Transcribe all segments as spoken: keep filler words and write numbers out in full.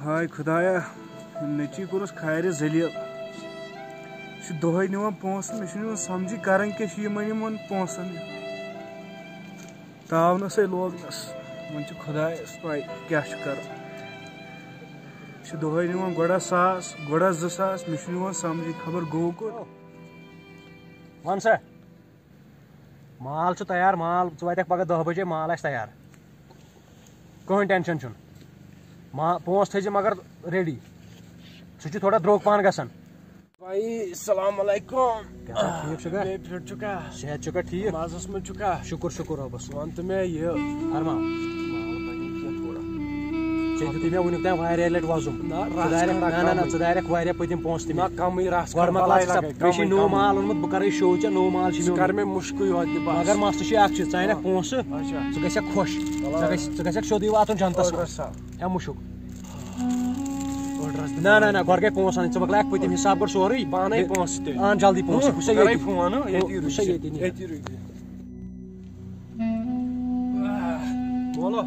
ہاے خۄدایا، نیٚچی کوٚرُس کھارِ ذلیل۔ یہِ چھُ دۄہے نِوان پونٛسہٕ، مےٚ چھُنہٕ یِوان سمجھی کران کیٛاہ چھُ یِمن یِمن پونٛسن۔ تاونسے لوگنس، وۄنۍ چھُ خۄدایس پاے کیٛاہ چھُ کران۔ یہِ چھُ دۄہے نِوان گۄڈا ساس، گۄڈا زٕ ساس، مےٚ چھُنہٕ یِوان سمجھی خبر گوٚو کوٚت۔ وَن سا۔ مال چھُ تیار، مال، ژٕ واتکھ پگاہ دَہ بجے، مال آسہِ تیار۔ کٕہٕنۍ ٹینشن چھُنہٕ۔ ما-، پونٛسہٕ تھٲیزِ مگر ریڈی۔ سُہ چھُ تھوڑا درٛوگ پہن گژھان۔ بھائی، السلام علیکم۔ کیٛاہ سا ٹھیٖک چھُکھا؟ بیٚیہِ پھِرِ چھُکھا؟ صحت چھُکھا ٹھیٖک؟ مزس منٛز چھُکھا؟ شُکُر، شُکُر رۄبس۔ وَن تہٕ مےٚ یہِ۔ فرماو۔ مال بَنہِ کینٛہہ تھوڑا۔ ژےٚ دیُتُے مےٚ وٕنیُک تام واریاہ لٹہِ وۄزُم۔ نہ، ژٕ رَژھ دارٮ۪کھ، کھنٛڈ نہ، نہ، نہ، کمٕے۔ ژٕ دارٮ۪کھ واریاہ پٔتِم پونٛسہٕ تہِ مےٚ۔ نہ، کمٕے رَژھ گۄڈٕ کھنٛڈ مۄکلاو بَلاے ژٕ، لگے، مےٚ چھُے کمٕے، نوٚو کمٕے۔ مال اوٚنمُت، بہٕ کرے شو ژےٚ، نوٚو مال چھُے ژٕ مےٚ کر اوٚنمُت۔ مےٚ مُشکٕے یوت یہِ بس۔ مگر مستہٕ چھُے اکھ چیٖز، ژٕ انکھ پونٛسہٕ، اچھا۔ ژٕ گژھکھ خۄش، ژٕ گژھِ، ژٕ گژھکھ سیوٚدُے واتُن جنتس منٛز۔ ہے مُشُک۔ نہ، نہ، نہ، گۄڈٕ گٔے پونٛسہٕ اَنٕنۍ، ژٕ مۄکلایکھ پٔتِم حساب گۄڈٕ سورُے۔ بہٕ اَنَے پونٛسہٕ تیٚلہِ۔ اَن جلدی پونٛسہٕ، بہٕ چھُسے بہٕ کَرَے ییٚتی۔ فون، ہٕنٛہ، ییٚتی بہٕ روٗزِ چھُسے ژٕ۔ ییٚتی، نیر۔ ییٚتی روٗزِ۔ بولو،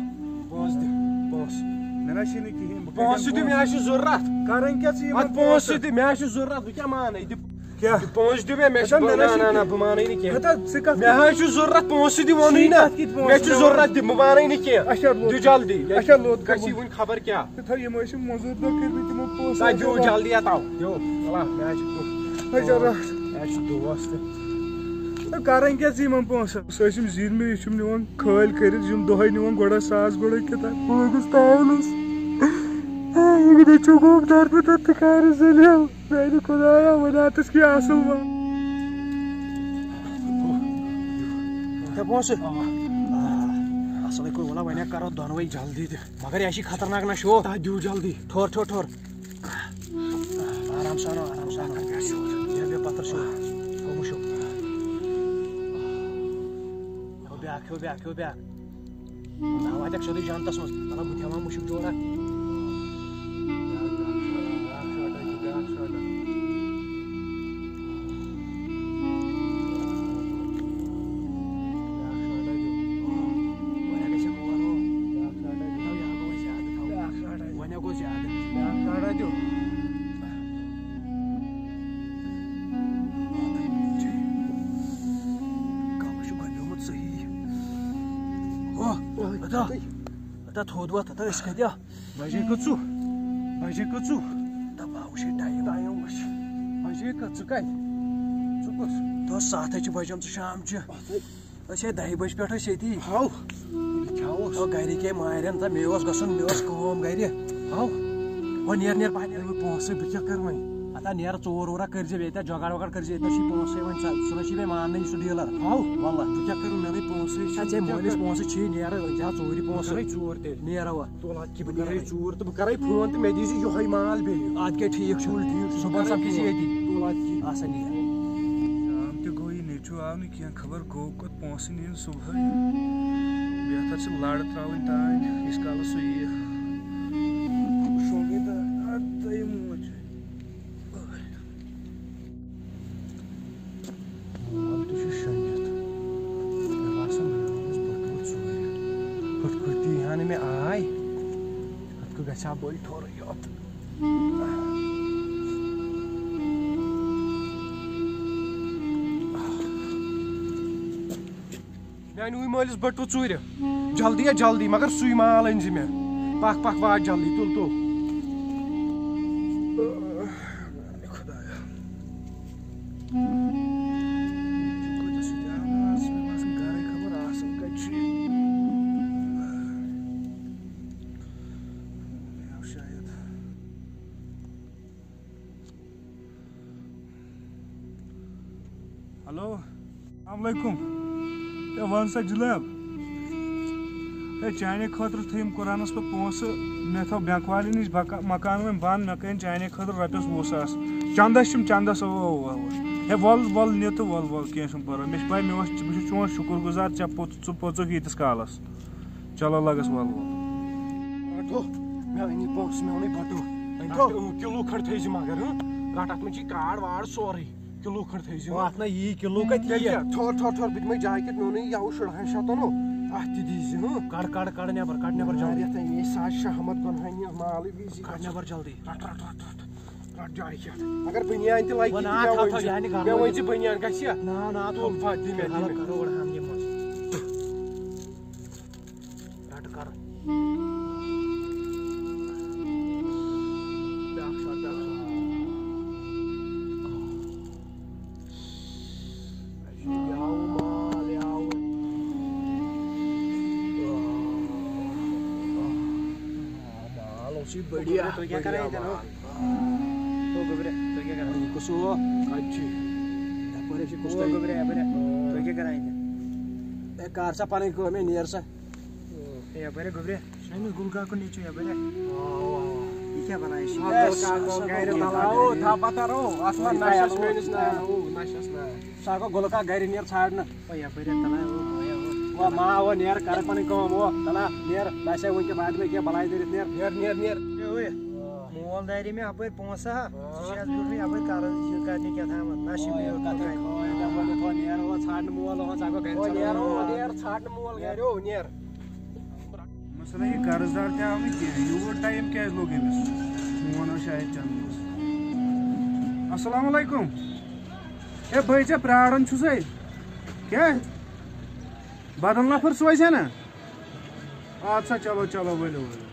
پونٛسہٕ دِ، پونٛسہٕ۔ مےٚ نہ چھِنہٕ کِہیٖنۍ، بہٕ پونٛسہٕ کَتٮ۪ن دِ، مےٚ حظ چھُ ضوٚرَتھ۔ کَرٕنۍ کیٛاہ ژٕ یِمَن اَدٕ پونٛسہٕ پونٛسہٕ؟ دِ، مےٚ حظ چھُ ضوٚرَتھ، بہٕ کیٛاہ مانَے؟ دِ کیٛاہ؟ دِ پونٛسہٕ دِ مےٚ، مےٚ چھُ، اَچھا، مےٚ نہ، نہ، نہ، چھِ نہ، بہٕ مانَے نہٕ کینٛہہ۔ ہَتا، ژٕ کَتھ مےٚ حظ چھُ ضوٚرَتھ پونٛسہٕ دِ، ووٚنُے ژٕ نہ۔ کَتھ کِتھ پونٛسہٕ مےٚ چھُ مےٚ ضوٚرَتھ وَن؟ دِ، بہٕ مانَے نہٕ کینٛہہ۔ اَچھا، لوٚت دِ کَمَن؟ جلدی، اَچھا، لوٚت گژھِ کَمَن؟ وٕنہِ خبر کیٛاہ۔ تہٕ تھاو یِم ٲسۍ مٔزوٗرۍ دۄہ کٔرمٕتۍ تِمو پونٛسہٕ۔ تۄہہِ دِیِو جلدی یا تاو، دِیِو۔ وَلہ، مےٚ حظ چھِ کُف۔ اچھا، رَٹھ۔ مےٚ حظ چھِ دوس تہٕ۔ ہے، کَرٕنۍ کیٛاہ ژٕ یِمَن پونٛسَن؟ سُہ ٲسِم زیٖنۍ مےٚ، یہِ چھُم نِوان کھٲلۍ کٔرِتھ، یِم دۄہَے نِوان گۄڈَے ساس، گۄڈَے کِتاب۔ بہٕ گوٚژھ تاونَس۔ ہے، یہِ گٔے چُگوم دربٕدر تہٕ کارِ ذٔلیٖل۔ میٛانہِ خۄدایا، وۄنۍ آتَس کیٛاہ اَصٕل وَ۔ ہے، پونٛسہٕ۔ آ۔ آ، اَصٕلٕے کوٚر، وَلہ، وۄنۍ ہا کَرو دۄنوَے جلدی تہِ۔ مگر یہِ چھِ خطرناک نشہٕ ہو۔ تَتھ دِیِو جلدی۔ ٹھوٚر، ٹھوٚر، ٹھوٚر۔ آرام سان، آرام سان۔ بیٚہہ، بیٚہہ پتھر چھُ۔ ہُہ وٕچھِو۔ ہُہ بیٛاکھ، ہُہ بیٛاکھ، ہُہ بیٛاکھ۔ نہ واتٮ۪کھ سیوٚدُے جنتس منٛز۔ مطلب، بہٕ کھٮ۪مہٕ ہا مُشُک جورا۔ بیٛاکھ، بیٛاکھ شاٹ، بیٛاکھ شاٹ، بیٛاکھ شاٹ۔ بیٛاکھ شاٹ۔ وۄنۍ گژھِ ہا اور ہُہ۔ بیٛاکھ شاٹ۔ تھاو، یہِ ہا گوٚو زیادٕ، تھاو۔ بیٛاکھ شاٹ۔ وۄنۍ ہا گوٚو زیادٕ۔ بیٛاکھ شاٹ دیُن۔ کَمہٕ چھُ گۄبیومُت صحیح۔ ہو، اَدا، اَدا تھوٚد وۄتھ، اَدا أسۍ کَتہِ؟ بَجے کٔژوٕ؟ بَجے کٔژوٕ؟ دَپہٕ ہا وٕچھے ٹایم۔ ٹایم وٕچھ۔ بَجے کٔژ؟ ژٕ کَتہِ؟ ژٕ کُس؟ دۄہ سَتھ ہَے چھِ بَجیمژٕ شامچہِ۔ أسۍ ہے دَہہِ بَجہِ پٮ۪ٹھ ٲسۍ ییٚتی۔ ہاو۔ ییٚلہِ کھیٛاوُس۔ تو گَرِکۍ ہے مارن تہٕ مےٚ اوس گژھُن، مےٚ اوس کٲم گَرِ۔ ہاو۔ ہو نیر، نیر پَہن نیر۔ مےٚ پونٛسہٕ، بہٕ کیٛاہ کَرٕ وۄنۍ؟ ہتا نیر، ژور وورا کٔرۍ زِ ییٚتہِ، جگاڑ وگاڑ کٔرۍ زِ ییٚتہِ، نہ چھُے پونٛسَے وۄنۍ، ژٕ، سُہ نہ چھُے مےٚ ماننٕے، یہِ چھُ ڈیٖلر۔ ہاو۔ وَللہ۔ بہٕ کیٛاہ کَرٕ؟ مےٚ نَے پونٛسَے چھِ، ہے، ژےٚ بہٕ کیٛاہ مٲلِس کَرٕ؟ پونٛسہٕ چھی، نیر، أنۍ زِ ہا ژوٗرِ پونٛسہٕ۔ بہٕ کَرَے ژوٗر تیٚلہِ۔ نیر اَوا۔ تُل اَدٕ کیٛاہ، بہٕ کَرَے ژوٗر تہٕ بہٕ کَرَے فون تہٕ مےٚ دیٖزِ یِہوٚے مال بیٚیہِ۔ اَدٕ کیٛاہ، ٹھیٖک چھُ۔ تُل، ٹھیٖک چھُ، صُبحَن بہٕ کَرَے سَمکھِ زِ فون۔ ییٚتی۔ تُل اَدٕ کیٛاہ۔ آسا نیر۔ شام تہِ گوٚو، یہِ نیٚچوٗ آو نہٕ کینٛہہ، خبر گوٚو کوٚت، پونٛسہٕ نِیِن صُبحٲے۔ بہتر چھِ لَڑ ترٛاوٕنۍ تانۍ، ییٖتِس کالَس سُہ یِیہِ۔ شۄنٛگٕے تہٕ اَدٕ یہِ موج۔ مال تہِ چھُ شۄنٛگِتھ۔ مےٚ باسان، مےٚ اوس بٔٹوٕ ژوٗرِ۔ پھٕٹۍ پھٕٹۍ تہِ یی ہا نہٕ مےٚ آے۔ اَتھ کُے گژھِ ہا بٔلۍ ٹھوٚرٕے یوت۔ میٛانہِ وٕنۍ مٲلِس بٔٹوٕ ژوٗرِ۔ جلدی یا جلدی، مگر سُے مال أنۍ زِ مےٚ۔ پَکھ، پَکھ، وات جلدی، تُل، تُل۔ خۄدایا۔ کۭتیٛاہ سُہ تہِ آو نہٕ آز، مےٚ باسان گرے خبر آسان کَتہِ چھُ یہِ۔ مےٚ آو شاید۔ ہیلو، السلام علیکم۔ ہے، وَن سا جِناب۔ ہے، چانے خٲطرٕ تھٲیِم قرآنَس پٮ۪ٹھ پونٛسہٕ۔ مےٚ تھٲو بینک والٮ۪ن نِش بکا-، مکان وۄنۍ بنٛد، مےٚ کَرن چانے خٲطرٕ رۄپیَس وُہ ساس۔ چندس چھُم، چندس، اَوا، اَوا، اَوا۔ ہے، وَل، وَل، نہِ تہٕ وَل، وَل، کینٛہہ چھُنہٕ پَرواے۔ مےٚ چھِ پَے، مےٚ اوس، بہٕ چھُس چون شُکُر گُزار، ژےٚ پوٚت-، ژٕ پوٚژُکھ ییٖتِس کالَس۔ چلو، لَگَس، وَل، وَل۔ رَٹو، مےٚ أنۍ یہِ پونٛسہٕ، مےٚ اوٚنُے بَٹُو۔ أنۍ تو۔ رَٹھ، کِلوٗ کھنٛڈ تھٲیزِ مگر، ہٕنٛہ؟ رَٹھ، اَتھ منٛز چھِ کارڈ وارڈ سورُے۔ کِلوٗ کھنٛڈ تھٲیزِ۔ او، اَتھ نہ یی کِلوٗ کَتہِ یی؟ تیٚلہِ کیٛاہ؟ ٹھوٚر، ٹھوٚر، ٹھوٚر، بہٕ دِمَے جاکٮ۪ٹ، مےٚ اوٚنُے یَوٕ شُرہَن شَتَن ہُہ۔ اتھ تہِ دیٖزِ، ہُہ۔ کڑ، کڑ، کڑ نٮ۪بر، کڑ نٮ۪بر جلدی۔ یارِ، یتھ أمۍ سا چھِ احمد گۄنہن یہِ مال ویٖزِ۔ کڑ نٮ۪بر جلدی۔ رٹ، رٹ، رٹ، رٹ، رٹ جایہِ کیٛاہ؟ اگر بنیان تہِ لگہِ، وۄنۍ تہِ نا، مےٚ تھاو، ؤنۍ تھاو، زِ۔ یہِ ہا نہٕ مےٚ گنٛڈ ؤنۍ زِ بنیان گژھِ یا؟ نا، نا، تُل۔ تُل، فاتح، دِ مےٚ، دِ حالت مےٚ۔ کرو گۄڈٕ ہم یہِ منٛز۔ رٹ کر۔ بیٛاکھ شاٹ، بیٛاکھ شاٹ۔ یاوٕ مال، یاوٕ۔ مال اوسُے بڑیا، تُہۍ کیٛاہ کران بڑیا ییٚتٮ۪ن، ہو؟ مال۔ ہو گوٚبرِ، تُہۍ کیٛاہ کران؟ یہِ کُس ہو؟ کَتہِ چھُ؟ یَپٲرۍ چھُ کُس ہو تۄہہِ؟ گوٚبرِ، یَپٲرۍ۔ تُہۍ کیٛاہ کران ییٚتٮ۪ن؟ ہے، کر سا پنٕنۍ کٲم، ہے، نیر سا۔ ہے، یَپٲرۍ گوٚبرِ۔ أمِس گُلہٕ کاکُن نیٚچوٗ یَپٲرۍ۔ آ، آ، آ۔ یہِ کیٛاہ بَنایہِ؟ آ، گوٚو، گوٚو، گوٚو، گَرِ تَلہٕ ہاو۔ او، تھاو پَتہ رو، اَتھ ما نَشَس میٛٲنِس ناو، او، نَشَس ناو۔ سُہ ہا گوٚو گُلہٕ کاک گَرِ، نیر ژھانٛڈنہٕ۔ او، یَپٲرۍ تَلہٕ ہاو، او، او، او۔ او، ما، او، نیر، کَر پَنٕنۍ کٲم، او، تَلہٕ ہا، نیر، باسے وٕنہِ کیٛاہ بَنہِ مےٚ کینٛہہ، بَلاے دٔرِتھ، نیر۔ نیر، نیر، نیر۔ ہے، اوے، مول دارِ مےٚ اَپٲرۍ پونٛسہٕ ہا، سُہ چھُ اَسہِ بیوٗٹھمُت یَپٲرۍ قرض یہِ کَرنہِ کیٛاہ تھامَتھ، نہ چھِ مےٚ یوٗت کَتھ کَرِ۔ او، نیر، او، ژھانٛڈنہٕ مول، او، ژٕ ہا گوٚو گَرِ ژھانٛڈنہٕ مول، او، نیر، ژھانٛڈنہٕ مول گَرِ، او، نیر۔ مثلاً یہِ قرض دار تہِ آو نہٕ کینٛہہ، یوٗت ٹایم کیٛازِ لوٚگ أمِس؟ فون اوس شاید چَندَس۔ السلام علیکم۔ ہے بٔے ژےٚ پرٛاران چھُسَے۔ کیٛاہ؟ بدل نفر سوزِ ہا نا؟ اَدٕ سا چلو چلو ؤلِو ؤلِو۔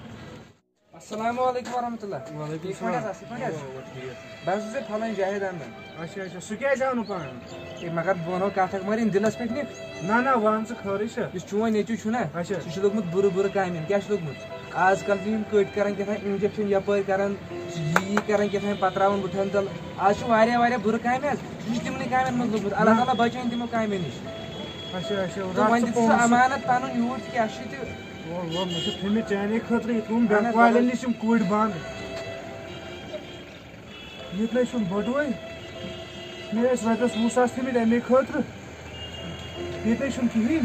السلام علیکم ورحمۃ اللہ۔ وعلیکم ٹھیٖک پٲٹھۍ حظ، السلام۔ اَصٕل پٲٹھۍ حظ؟ اَوا، اَوا، ٹھیٖک۔ بہٕ حظ چھُس یہِ فلٲنۍ جاوید احمد۔ اچھا، اچھا، سُہ کیٛازِ آو نہٕ پانہٕ؟ ہے، مگر بہٕ وَنو کَتھ اَکھ، مگر یِم دِلَس پٮ۪ٹھ نِکھ۔ نہ، نہ، وَن ژٕ خٲرٕے چھا؟ یُس چون نیٚچوٗ چھُنہ، اچھا۔ سُہ چھُ لوٚگمُت بُرٕ بُرٕ کامٮ۪ن۔ کیٛاہ چھُ لوٚگمُت؟ آز کل چھِ یِم کٔٹۍ کران کیٛاہ تام injection، یپٲرۍ کران، یہِ یہِ کران کیٛاہ تام، پتراوان بُتھن تل۔ آز چھُ واریاہ واریاہ بُرٕ کامہِ حظ۔ سُہ چھُ تِمنٕے کامٮ۪ن منٛز لوٚگمُت۔ اللہ نہ۔ تعالیٰ بچٲیِن تِمو کامٮ۪ن نِش۔ اچھا، اچھا، تہٕ رَٹ وۄنۍ ژٕ دِتھ سُہ پونٛسہٕ۔ امانت پنُن یوٗرۍ تہِ کیٛاہ چھُ تہِ۔ وَل، وَل، مےٚ چھِ تھٲمٕتۍ چانے خٲطرٕ یِتھ کٔنۍ اہن حظ، بینک والٮ۪ن اہن۔ نِش یِم کُڑۍ بنٛد۔ ییٚتہِ نَے چھُنہٕ بٔٹوے۔ مےٚ ٲسۍ رۄپیَس وُہ ساس تھٲمٕتۍ اَمے خٲطرٕ۔ ییٚتہِ نَے چھُنہٕ کِہیٖنۍ۔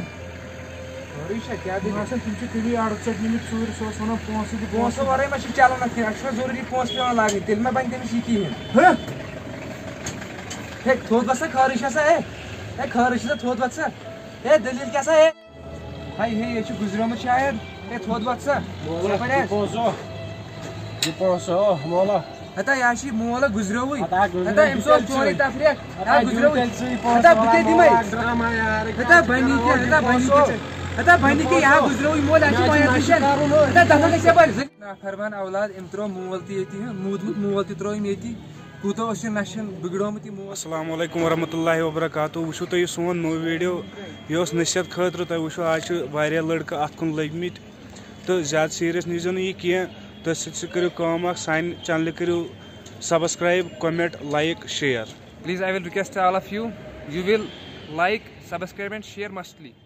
خٲرٕے چھا، کیٛاہ دٔلیٖل؟ باسان، تِم چھِ تیٚلی اَڑٕ ژٔٹۍ نِمٕتۍ ژوٗرِ، سُہ اوس وَنان، "پونٛسہٕ دِ، پونٛسہٕ پونٛسہٕ دِ۔" وَرٲے ما چھِ چَلان اَتھ کِہیٖنۍ؟ اَتھ چھُنہ ضروٗری پونٛسہٕ پٮ۪وان لاگٕنۍ، تیٚلہِ ما بَنہِ تٔمِس یہِ کِہیٖنۍ؟ ہہ؟ ہے، تھوٚد وَس سا، خٲرٕے چھا سا، ہے؟ ہے، خٲرٕے چھِ سا، تھوٚد وَس سا۔ ہے، دٔلیٖل کیٛاہ سا، ہے؟ ہاے ہے، یہِ چھُ گُزریومُت شاید۔ ہے، تھوٚد وۄتھ سا۔ مولا، یپٲرۍ یہِ آس۔ پونٛسہٕ، یہِ پونٛسہٕ، او، مولا۔ ہتا، یہِ ہا چھُ یہِ مول گُزریومُے۔ ہتا، گُزریومُت ہتا، أمۍ سُہ اوس تیٚلہِ چونُے چھُ۔ تفریٖق۔ ہتا، ہتا، گُزریومُے۔ تیٚلہِ چھُ یہِ پونٛسہٕ ہتا، بہٕ کیٛاہ وَنان، دِمے؟ مولا، ڈرامہ یار، ہتا، بنی کیٛاہ، ہتا، بنی کیٛاہ؟ ہتا، بنی کیٛاہ، یہِ ہا گُزریومُے مول، یہِ ہا چھُ یہِ ہا چھُ مایوس کرُن، ہتا، دَپان گژھِ یپٲرۍ۔ نافرمان اولاد، أمۍ ترٛوو مول تہِ ییٚتی، موٗدمُت مول تہِ ترٛوو أمۍ ییٚتی۔ کوٗتاہ اوس یہِ نَشَن بِگڑیومُت یہِ مول۔ السلام علیکم ورحمۃ اللہ وبرکاتہ۔ وٕچھِو تُہۍ یہِ سون نوٚو ویٖڈیو۔ یہِ اوس نصیحت خٲطرٕ۔ تۄہہِ وٕچھِو، آز چھِ واریاہ لٔڑکہٕ اَتھ کُن لٔگۍ مٕتۍ، تہٕ زیادٕ سیٖریَس نیٖزیو نہٕ یہِ کینٛہہ۔ تہٕ سۭتۍ سۭتۍ کٔرِو کٲم اَکھ، سانہِ چَنلہِ کٔرِو subscribe، comment، like، share۔ Please, I will request all of you, you will like, subscribe and share mustly.